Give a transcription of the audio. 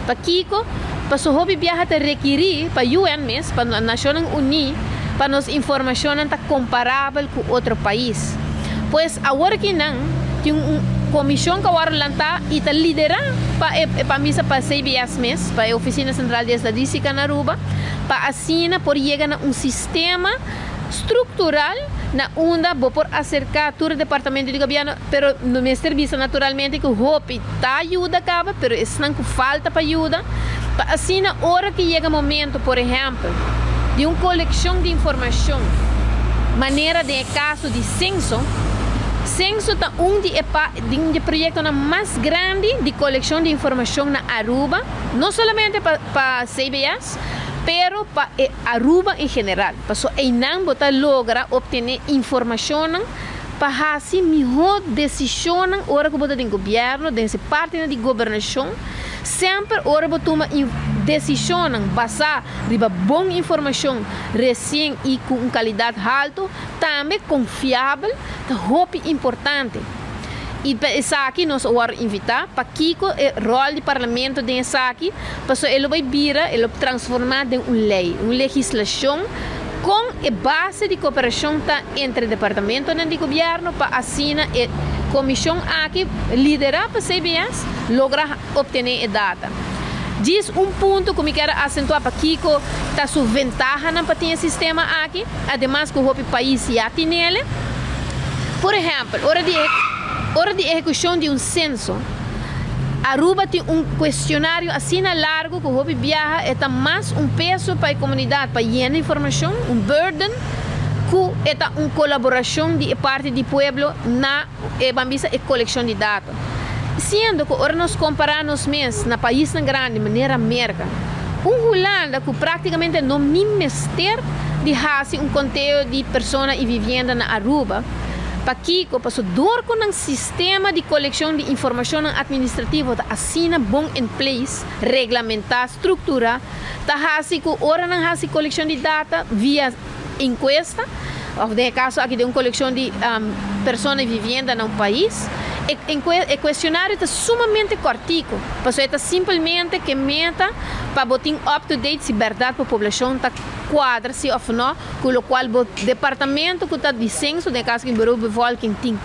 Pakico? Paso hopi biaha ta rekeri pa UN mes, pa Nacionnan Uni, pa nos informacionnan ta comparabel cu otro pais. Pues awor aki nan tin un comision cu a worde lanta y ta lidera pa e pa misa pa CBS mes, pa e Oficina Central di Estadistica na Aruba, pa asina por yega na un sistema structural na unda bo por acerca tur departamento di gobierno, pero no mester bisa naturalmente cu hopi ta yuda caba, pero esnan cu falta pa yuda, pa asina ora cu yega momento, por ehempel, di un coleccion di informacion, manera den e caso di censo. Censo ta un di e di proyectonan mas grandi di coleccion di informacion na Aruba, no solamente pa CBS, pero pa e Aruba en general. Paso einan bo ta logra obtene informacionnan pa haci miho decisionnan ora cu bo ta den gobierno, den se partinan di gobernacion. Semper ora bo tuma decisionnan basa riba bon informacion recien y cu un calidad halto, tambe confiabel, ta hopi importante. Y pa esaki nos a worde invita. Pakico e rol di Parlamento den esaki? Paso e lo bay bira, e lo transforma den un ley, un legislacion con e base di cooperacion ta entre departamentonan di gobierno pa asina e comision aki lidera pa CBS logra obtene e data. Djis un punto cu mi kier acentua pakico ta su ventahanan pa tin e sistema aki, ademas cu hopi pais ya tinele. Por ehempel, ora di ehecucion di un censo, Aruba tin un cuestionario asina largo cu hopi biaha ta mas un peso pa e comunidad pa yena informacion, un burden, cu ta un colaboracion di parti di pueblo na e ban bisa e coleccion di data. Siendo cu ora nos compara nos mes na pais grandi manera America, un Hulanda cu practicamente no ni mester di haci un conteo di persona y vivienda na Aruba, pakico? Paso door cu un sistema di coleccion di informacion administrativo ta asina bon in place, reglamenta, structura, ta haci cu ora nan haci coleccion di data via encuesta, of den caso aki di un coleccion di persona y vivienda na un pais, e cuestionario ta sumamente cortico, paso ta simplemente cu meta pa bo tin up to date si berdad e poblacion ta cuadra si of no, cu locual e departamento cu ta di censo, den caso cu Bureau Bevolking tin.